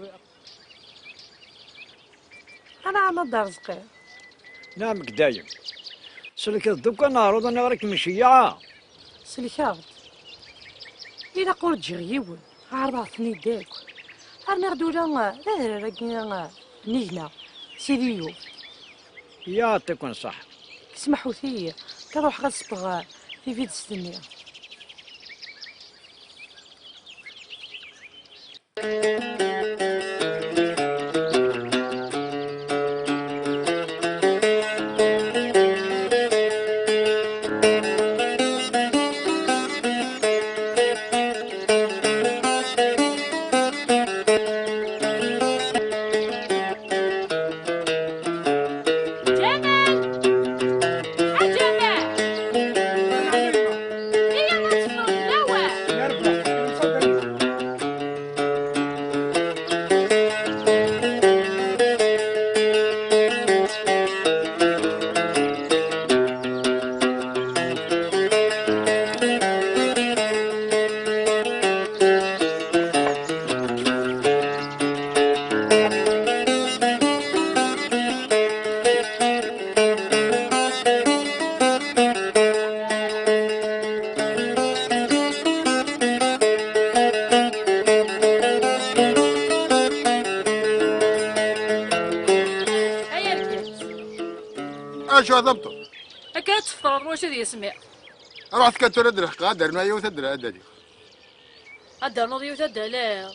Anɛam a Dda Rezqi. Nɛam deg dayem. Selkeḍ-d akk aneɛruḍ aniɣer i kem-nceyyeɛ. Selkeɣ-d. Ilaq ur ǧǧiɣ yiwen, ɛerḍeɣ-ten-id akk. Rniɣ-d ula d adrar-agi n yigna, Sidi Yub. Yaɛṭiken ṣṣeḥḥa. Smeḥut-iyi, ka ruḥeɣ ad sbeɣ tibidest-nni. جمال! ها جمال! هي ما تفوت الأول! Acu a tameṭṭut? Akka ad teffreḍ, wacu ad yismiḍ? Ruḥet kan tura ad d-lḥeqeɣ, ad d-rnuɣ yiwet ad d-, ad d-aliɣ. Ad d-ternuḍ yiwet ad d-aliɣ.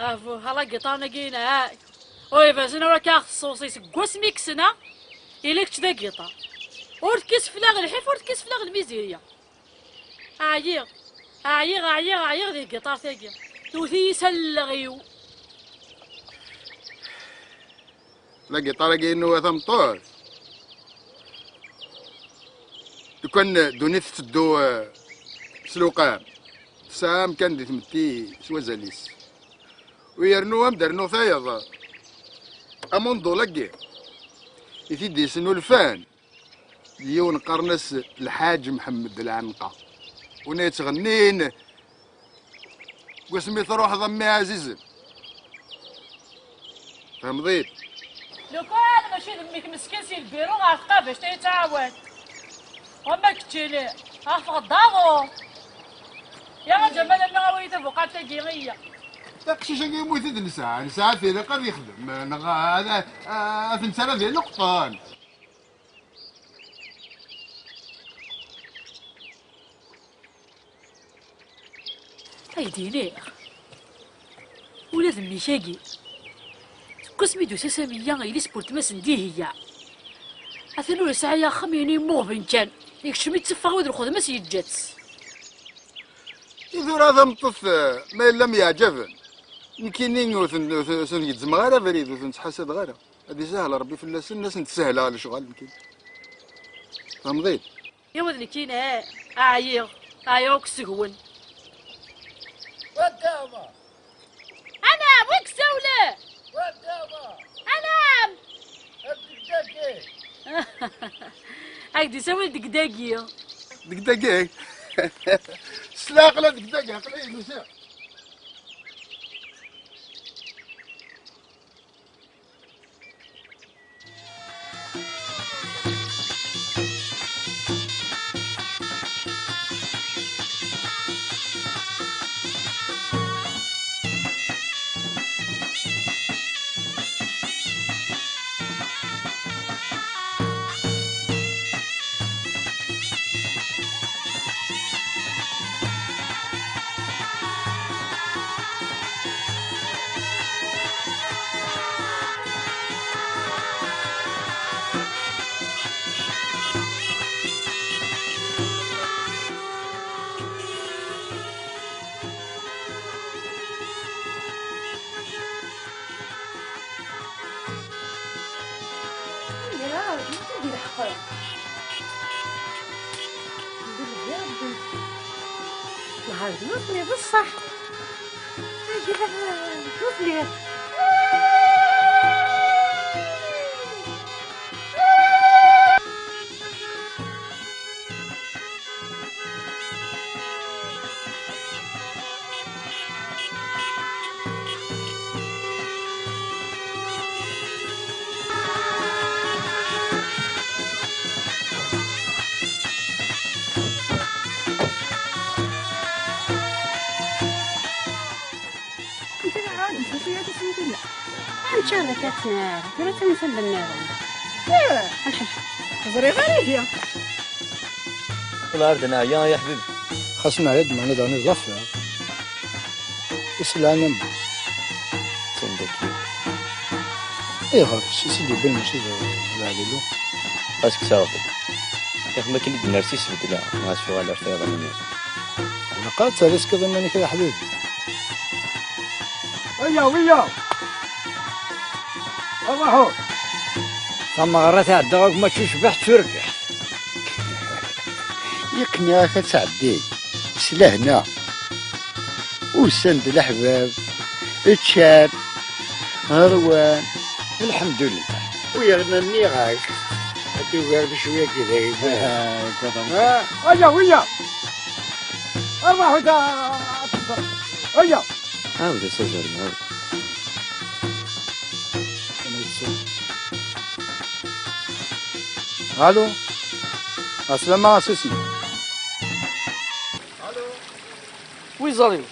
Ah, bu, ha la guitare-agi inɛay. Ur ibazen ara akka aɣ-tessusi seg wasmi i k-ssneɣ, ili kečč d agiṭar. Ur tekkis fell-aɣ lḥif, ur tekkis fell-aɣ lmizirya. Ɛyiɣ, ɛyiɣ, ɛyiɣ, ɛyiɣ di tgiṭart-agi. Tewwet-iyi s alleɣ-iw. La guitare-agi inu a tameṭṭut. Lukan ddunit tetteddu, eh, s lewqam, tesɛa amkan di tmetti s wazal-is. U yernu am d-rnu tayeḍ, amunḍul-agi i t-id-yesnulfan d yiwen qqaren-as Lḥaǧ Mḥemmed Lɛenqa. Win yettɣennin deg wasmi truḥeḍ a mmi ɛzizen. Tfehmeḍ-id? Lukan mačči d mmi-k meskin si lbiru ɣer tqabact ay yettɛawan. Wamma keččini, ɣef tɣeddaḍ-, ya a Ǧamal, a mmi, awi-yi tabuqalt-agi, iyya. Aqcic-agi yemmut-id nesɛa, nesɛa tilaq ad yexdem, neɣ ad, ad, ad t-nettarra d ineqṭen. Ay d-iniɣ, ula d mmi-k-agi, seg wasmi d-tusa Samiya, yelli-s n weltma-s n Dihya, atan ur yesɛi axxam, yini yemmuɣben kan, yekcem itteffeɣ wid lxedma-s yeǧǧa-tt. I tura tameṭṭut, eh, ma yella myeɛǧaben, nekkini ur ten-, ur ten-, ur sen-gezzmeɣ ara abrid, ur ten-ttḥasadeɣ ara. Ad isahel Rebbi fell-asen, ad asen-d-sahleɣ lecɣal, nekkini. Tfehmeḍ-id? Yaw d nekkini, eh, ɛyiɣ, ɛyiɣ akk seg-wen. Wadda ma? Anɛam, wi yessawlen? Wadda ma? Anɛam! Degdagi. Ad k-d-isawel degdagi. Degdagi? S leɛqel a degdagi, aql-iyi nusiɣ. يا راجل، سيدي الحقير. الحمد لله يا ربي. نهار زوين بصح. أجل، شوف لي. Amek ara tt-nerr? Tura d tamsalt nniḍen. Eh, ḥaca. Ẓriɣ ara ihi. Qqel ɣer da neɛya, ya ḥbib. Xas neɛya-d, meɛna daɣen d lafir. Iselɛan am. Atan daki. Ayɣer? Si, si d-yewwin mačči d, d Ɛlilu. Xas kkes Ṛebbi. Yak ma akken i d-ners isbedla, ɣas uɣal ar tayeḍ am. Ilaq ad terriskiḍ iman-ik a ḥbibi. Ayya, wiyya! Aṛuḥu! Tameɣra tɛedda akk mačči cbiḥ d turbiḥt. Iqniɛ-ak ad tɛeddi s lehna. Usan-d leḥbab, ččan, ṛwan. Lḥemdullah. U yerna nniɣ-ak ad tugareḍ cwiya n yidrimen. Ah, ayya, wiyya! Aṛuḥu-d, a, a, ayya! Ɛawed-as azrem, ɛawed. Alu? Ɛeslama a Sisnu. Wi ẓer-iw?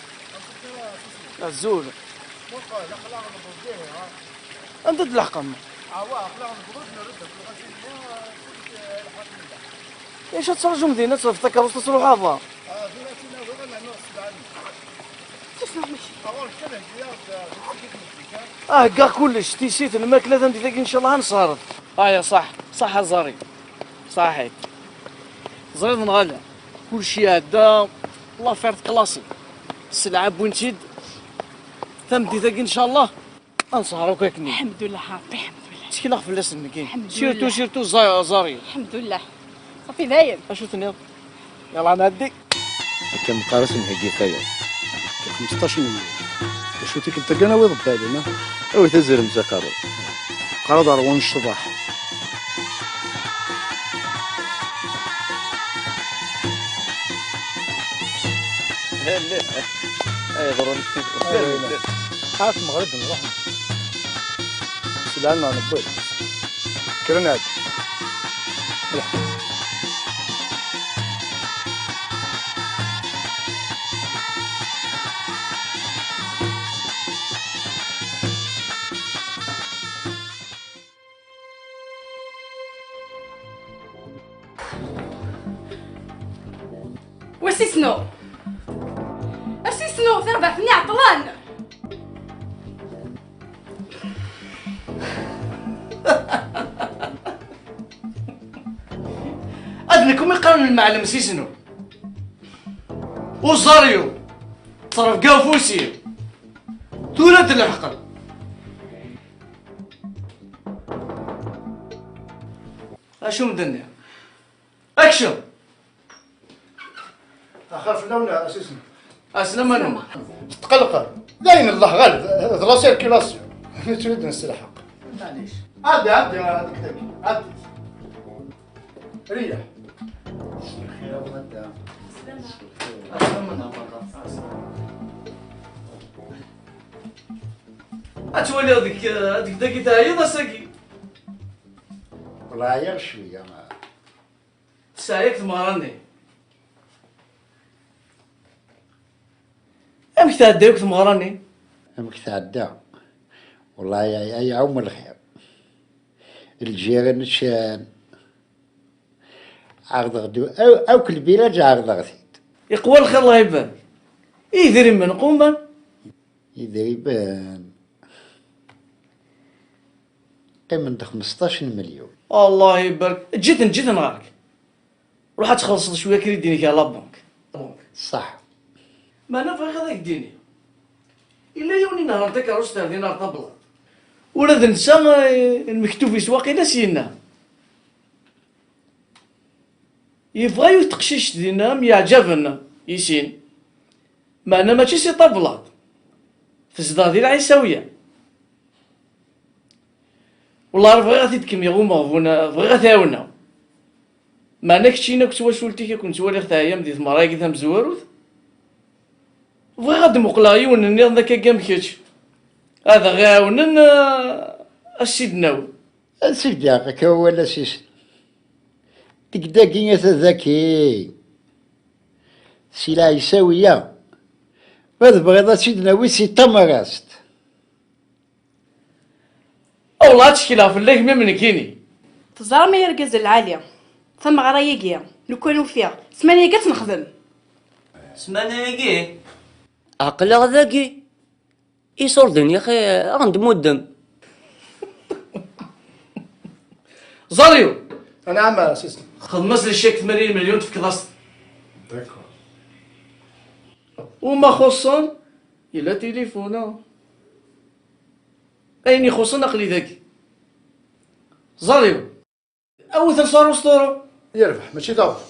Azul. Anda d-tleḥqem? Acu ad traǧum dinna, ad tafeḍ takeṛṛust ad truḥ aḍar? Ah, heggaɣ kullec, tissit, lmakla, tameddit-agi, ncallah ad nesheṛ. Aya, ṣaḥ, ṣaḥ a Ẓari. Ṣaḥit. Teẓriḍ neɣ ala? Kullec iɛedda, l'affaire teqlasi. Sselɛa wwin-tt-id. Tameddit-agi, ncallah, ad nesheṛ akk akken. Lḥemdullah, Ṛebbi, lḥemdullah. Ttekleɣ fell-asen nekki. Lḥemdullah. Surtout, surtout Za-, Ẓari. Lḥemdullah. Ṣafi dayen. Acu tenniḍ? Yalla nɛeddi. Akka meqqar-as nheggi tayeḍ. Xmesṭac n yilel. D acu tikkelt-agi ad nawi iḍebbalen, a? Awi tazremt a Qarru. Qarru d ṛwan ccḍeḥ. Ay, ḍerru nekk. Ɣef tmeɣrib nruḥ. Slan neɣ newwi. Kkren-d. Wasisnu! Asisnu, tarbaɛt-nni ɛeṭṭlen! Ad nekk umi qqaren lmeɛlem Sisnu. Uẓar-iw, ṭṭref deg ufus-iw. Tura d leɛqel. Acu m-d-nniɣ? Action! Axir fell-awen a Sisnu. Ɛeslama-nwen. Tetqelqem. D ayen Allah ɣaleb, d la circulation. Nettu ad nesselḥeq. Maɛlic. Ɛeddi, ɛeddi, ɛeddi, ɛeddi. Riyaḥ. Lxir a wadda. Ɛeslama-nwen. Ad twaliḍ deg, deg dagi teɛyiḍ ass-agi. Wala ɛyiɣ cwiya. Tesɛa yakk tmeɣra-nni. Amek tɛedda yakk tmeɣra-nni? Amek tɛedda? Wallahi ay, ay ɛum lxir. Lǧiran ččan. Ɛerḍeɣ-d aw-, akk lbilad ɛerḍeɣ-t-id. Iqwa lxir, Allah ibarik. Idrimen quman? Idrimen. Qqimen-d xmesṭac n melyun. Allah ibarek. Eǧǧ-iten, eǧǧ-iten ɣer-k. Ruḥ ad txellṣeḍ cwiya crédit-inek ɣer la banque. Ṣṣeḥ. Meɛna bɣiɣ ad ak-d-iniɣ. Yella yiwen inehhren takeṛṛust ar din ar tablaḍt. Ula d netta, eh, lmektub-is waqila s-yenna. Yebɣa yiwet teqcict dinna myeɛǧaben i sin. Meɛna mačči si ṭablaḍ. Tezdeɣ di Lɛisawiya. Wellah ar bɣiɣ ad t-id-kemmyeɣ umeɣbun, bɣiɣ ad t-ɛiwneɣ. Meɛna keččini akk d twacult-ik, ad ken-ttwaliɣ teɛyam di tmeɣra-agi tamezwarut. Bɣiɣ ad d-muqleɣ yiwen nniḍen akkagi am kečč. Ad aɣ-iɛawnen, eh, a Sidnawi. Ad s-d-yaɣ akka wawal a Sisnu. Deg dagi a Tazaki. Si Lɛisawiya. Ma tebɣiḍ ad tt-id-nawi si Tamarast. Awla ad ckleɣ fell-ak mi am nekkini. Teẓram ay argaz lɛali, tameɣra-agi, lukan ufiɣ, ssmana-agi ad tt-nexdem. Ssmana-agi? Aql-aɣ dagi. Iṣurden, yaxi, ad ɣ-d-muddem. Ẓalyu! Anɛam, a sisna. Xdem-as le chèque tmanyin milyun, tefkeḍ-as-t. D'accord. Uma xuṣṣen, yella tilifun-a. Ayen ixuṣṣen aql-i dagi. Ẓalyu! Awit-as ɣer usṭuru. Yerbeḥ, mačči d aɣbel.